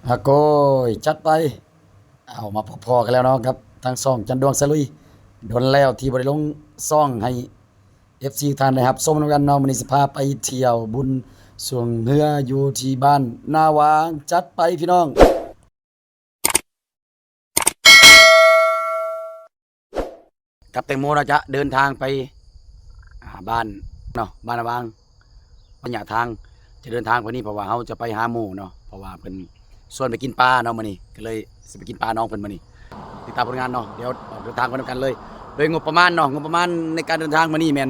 ອາໂກຍ ຈັດໄປ. ເອົາ ມາພົບພໍ້ກັນແລ້ວເນາະ ກັບທາງຊ່ອງຈັນດວງສາລຸຍ. ດົນແລ້ວທີ່ບໍ່ໄດ້ລົງຊ່ອງໃຫ້ເອັຟຊີທ່ານໄດ້ຮັບຊົມນຳກັນເນາະ. ມື້ນີ້ຊິພາໄປທ່ຽວບຸນຊ່ວງເຮືອຢູ່ທີ່ບ້ານນາຫວ່າງ. ຈັດໄປພີ່ນ້ອງ. ກັບແຕງໂມເນາະ ຈະເດີນທາງໄປ ອ່າ ບ້ານເນາະ ບ້ານນາຫວ່າງ. ໄລຍະທາງຈະເດີນທາງໄປນີ້ ເພາະວ່າເຮົາຈະໄປຫາໝູ່ເນາະ ເພາະວ່າເພິ່ນຊວນໄປກິນປາເນາະມື້ນີ້ ກໍເລີຍຊິໄປກິນປານ້ອງເພິ່ນມື້ນີ້. ຕິດຕາມຜົນງານເນາະ ດຽວອອກເດີນທາງໄປນຳກັນເລີຍ. ໂດຍງົບປະມານເນາະ ງົບປະມານໃນການເດີນທາງມື້ນີ້ແມ່ນ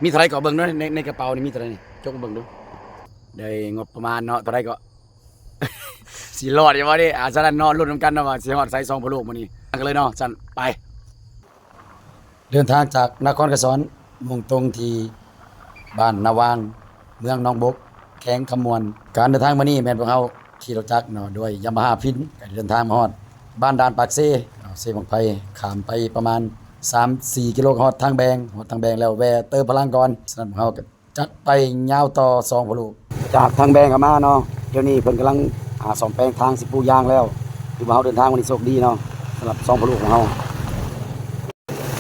ມີເທົ່າໃດກໍເບິ່ງເນາະ ໃນ ໃນກະເປົານີ້ມີເທົ່າໃດນີ້ ຈົກເບິ່ງດູ. ໄດ້ງົບປະມານເນາະ ເທົ່າໃດກໍ ຊິລອດຢູ່ບໍ່ນີ້? ອ່າ ສະນັ້ນເນາະ ລຸ້ນນຳກັນເນາະວ່າຊິຮອດໃສສອງພໍ່ລູກມື້ນີ້. ກັນເລີຍເນາະ ຊັ້ນໄປ. ເດີນທາງຈາກນະຄອນໄກສອນ ມຸ່ງຕົງທີ່ບ້ານນາຫວ່າງ ເມືອງໜອງບົກ ແຂວງຄຳມ່ວນ. ການເດີນທາງມື້ນີ້ແມ່ນພວກເຮົາຂີ່ລົດຈັກເນາະ ດ້ວຍຢາມາຮາຟິນ ການເດີນທາງມາຮອດບ້ານດ່ານປາກເຊເນາະ ເຊບັ້ງໄຟ ຂ້າມໄປປະມານສາມສີ່ກິໂລ ກໍຮອດທາງແບງ. ຮອດທາງແບງແລ້ວແວ່ເຕີມພະລັງກ່ອນ. ສະນັ້ນພວກເຮົາກໍ ຈັດໄປຍາວຕໍ່ສອງພໍ່ລູກ. ຈາກທາງແບງເຂົ້າມາເນາະ ດຽວນີ້ເພິ່ນກຳລັງ ອ່າ ສ້ອມແປງທາງ ຊິປູຢາງແລ້ວ. ຖືວ່າເຮົາເດີນທາງມື້ນີ້ໂຊກດີເນາະ ສຳລັບສອງພໍ່ລູກຂອງເຮົາ.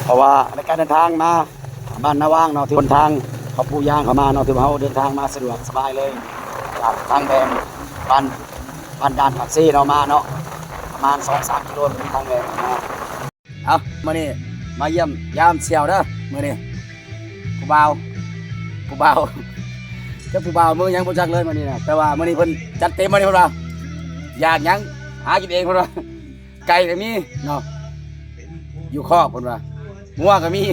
ເພາະວ່າໃນການເດີນທາງມາບ້ານນາຫວ່າງເນາະ ທີ່ຫົນທາງເຂົາປູຢາງເຂົ້າມາເນາະ ຖືວ່າເຮົາເດີນທາງມາສະດວກສະບາຍເລີຍ. ຈາກທາງແບງບ້ານ ບ້ານດ່ານປາກເຊເນາະ ມາເນາະ ປະມານສອງສາມກິໂລ ທາງແບງເຂົ້າມາ. ເອົາ ມື້ນີ້ມາຢ້ຽມຢາມສ່ຽວເດີ ມື້ນີ້ ຜູ້ບ່າວ ຜູ້ບ່າວ ຈັກຜູ້ບ່າວມື້ຫຍັງບໍ່ຈັກເລີຍມື້ນີ້ນະ. ແຕ່ວ່າມື້ນີ້ເພິ່ນຈັດເຕັມ ມື້ນີ້ເພິ່ນວ່າ ຢາກຫຍັງຫາກິນເອງ ເພິ່ນວ່າ. ໄກ່ກໍມີເນາະ ຢູ່ຄອກ ເພິ່ນວ່າ ງົວກໍມີ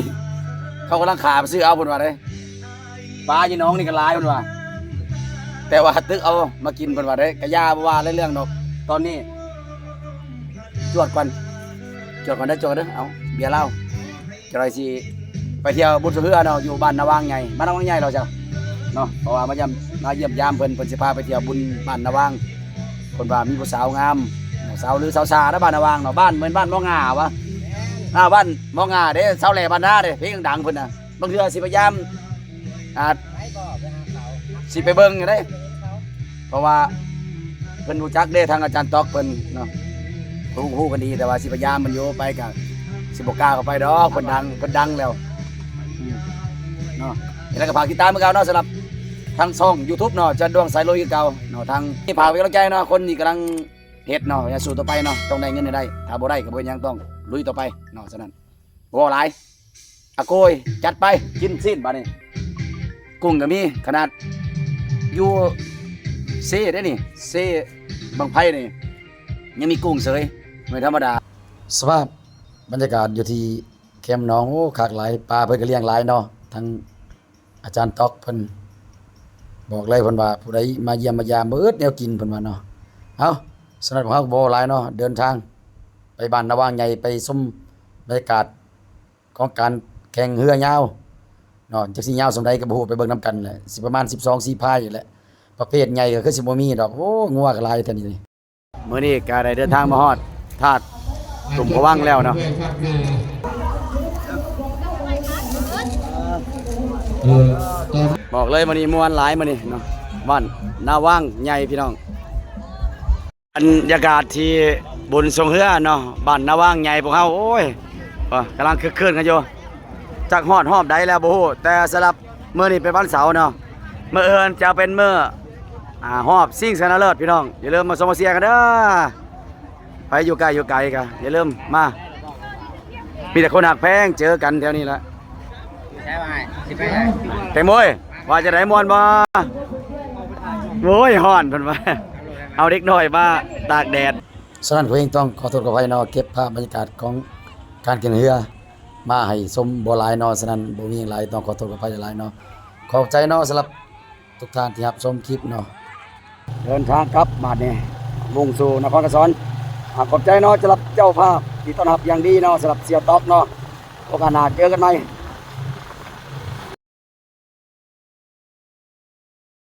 ເຂົາກຳລັງຂ້າໄປຊື້ເອົາ ເພິ່ນວ່າເດ້. ປາຢູ່ໜອງນີ້ກໍຫຼາຍ ເພິ່ນວ່າ ແຕ່ວ່າຕຶກເອົາມາກິນ ເພິ່ນວ່າເດ້. ກະຢ່າ ບໍ່ວ່າເລື່ອງດອກ ຕອນນີ້ ຈວດກ່ອນ ຈວດກ່ອນເດີ ຈວດກ່ອນເດີ. ເອົາເບຍລາວ ຈະໄດ້ຊິໄປທ່ຽວບຸນຊ່ວງເຮືອເນາະ ຢູ່ບ້ານນາຫວ່າງໃຫຍ່. ບ້ານນາຫວ່າງໃຫຍ່ແລ້ວຈ້ະເນາະ ເພາະວ່າມາຢ້ຽມ ມາຢ້ຽມຢາມເພິ່ນ ເພິ່ນຊິພາໄປທ່ຽວບຸນບ້ານນາຫວ່າງ. ເພິ່ນວ່າມີຜູ້ສາວງາມ ສາວລືສາວສານະ ບ້ານນາຫວ່າງເນາະ. ບ້ານ ແມ່ນບ້ານໝໍງາວະ? ອ່າ ບ້ານໝໍງາເດ້ ສາວແຫຼບ້ານນາເດ້ ເພງດັງເພິ່ນນະ. ບາງເທື່ອຊິພະຍາຍາມ ອາດຊິໄປເບິ່ງຢູ່ເດ້ ເພາະວ່າເພິ່ນຮູ້ຈັກເດ້ ທາງອາຈານຕອກເພິ່ນເນາະ ຮູ້ ຮູ້ກັນດີ. ແຕ່ວ່າຊິພະຍາຍາມມັນຢູ່ ໄປກະຊິບໍ່ກ້າເຂົ້າໄປດອກ ເພິ່ນດັງ ເພິ່ນດັງແລ້ວ ອືມ ເນາະ. ແລ້ວກໍຝາກຕິດຕາມຄືເກົ່າເນາະ ສຳລັບທາງຊ່ອງຢູທູບເນາະ ຈັນດວງສາຍລຸຍຄືເກົ່າເນາະ. ທາງນີ້ຝາກເປັນກຳລັງໃຈເນາະ ຄົນນີ້ກຳລັງເຮັດເນາະ ຢ່າສູ້ຕໍ່ໄປເນາະ ຕ້ອງໄດ້ເງິນໃຫ້ໄດ້. ຖ້າບໍ່ໄດ້ກໍບໍ່ເປັນຫຍັງ ຕ້ອງລຸຍຕໍ່ໄປເນາະ. ສະນັ້ນ ບໍ່ເວົ້າຫຼາຍ ອາໂກຍ ຈັດໄປ. ກິນຊີ້ນບາດນີ້ ກຸ້ງກໍມີ ຂະໜາດຢູ່ເຊເດ້ນີ້ ເຊບັ້ງໄຟນີ້ ຍັງມີກຸ້ງເສີຍ ບໍ່ທຳມະດາ. ສະພາບບັນຍາກາດຢູ່ທີ່ແຄມໜອງ ໂອ້ ຄັກຫຼາຍ ປາເພິ່ນກໍລ້ຽງຫຼາຍເນາະ. ທາງອາຈານຕອກເພິ່ນບອກເລີຍ ເພິ່ນວ່າຜູ້ໃດມາຢ້ຽມມາຢາມບໍ່ອຶດແນວກິນ ເພິ່ນວ່າເນາະ. ເອົ້າ ສະນັ້ນພວກເຮົາກໍບໍ່ເວົ້າຫຼາຍເນາະ ເດີນທາງໄປບ້ານນາຫວ່າງໃຫຍ່ ໄປຊົມບັນຍາກາດ ຂອງການແຂ່ງເຮືອຍາວເນາະ ຈັກຊິຍາວສ່ຳໃດກໍບໍ່ຮູ້ ໄປເບິ່ງນຳກັນແຫຼະ. ຊິປະມານສິບສອງສີພາຍນີ້ແຫຼະ ປະເພດໃຫຍ່ກໍຄືຊິບໍ່ມີດອກ. ໂອ້ ງົວກໍຫຼາຍແທ້ນີ້. ມື້ນີ້ກໍໄດ້ເດີນທາງມາຮອດທາດຕຸມພະວັງແລ້ວເນາະ ບອກເລີຍມື້ນີ້ມ່ວນຫຼາຍມື້ນີ້ເນາະ ບ້ານນາຫວ່າງໃຫຍ່ພີ່ນ້ອງ. ບັນຍາກາດທີ່ບຸນຊ່ວງເຮືອເນາະ ບ້ານນາຫວ່າງໃຫຍ່ພວກເຮົາ ໂອ້ຍ ກຳລັງຄຶກຄື້ນກັນຢູ່ ຈັກຮອດຮອບໃດແລ້ວບໍ່ຮູ້. ແຕ່ສຳລັບມື້ນີ້ເປັນວັນເສົາເນາະ ມື້ອື່ນຈະເປັນມື້ ອ່າ ຮອບຊິງຊະນະເລີດພີ່ນ້ອງ ຢ່າລືມມາຊົມມາເຊຍກັນເດີ. ໃຜຢູ່ໃກ້ຢູ່ໄກກໍຢ່າລືມມາ ມີແຕ່ຄົນຮັກແພງ ເຈີກັນແຖວນີ້ແຫຼະ. ແຕງໂມເອີຍ ວ່າຈັ່ງໃດ ມ່ວນບໍ່? ໂອ້ຍ ຮ້ອນ ເພິ່ນວ່າ ເອົາເດັກນ້ອຍມາຕາກແດດ. ສະນັ້ນ ຂ້ອຍເອງຕ້ອງຂໍໂທດຂໍອະໄພເນາະ ເກັບພາບບັນຍາກາດຂອງການຂຶ້ນເຮືອມາໃຫ້ຊົມບໍ່ຫຼາຍເນາະ. ສະນັ້ນ ບໍ່ມີຫຍັງຫຼາຍ ຕ້ອງຂໍໂທດຂໍອະໄພຫຼາຍໆເນາະ. ຂອບໃຈເນາະ ສຳລັບ ທຸກທ່ານທີ່ຮັບຊົມຄລິບເນາະ. ເດີນທາງກັບບາດນີ້ ມຸ່ງສູ່ນະຄອນໄກສອນ. ອາ ຂອບໃຈເນາະ ສຳລັບເຈົ້າພາບທີ່ຕ້ອນຮັບຢ່າງດີເນາະ ສຳລັບສ່ຽວຕອກເນາະ. ໂອກາດໜ້າເຈີກັນໃໝ່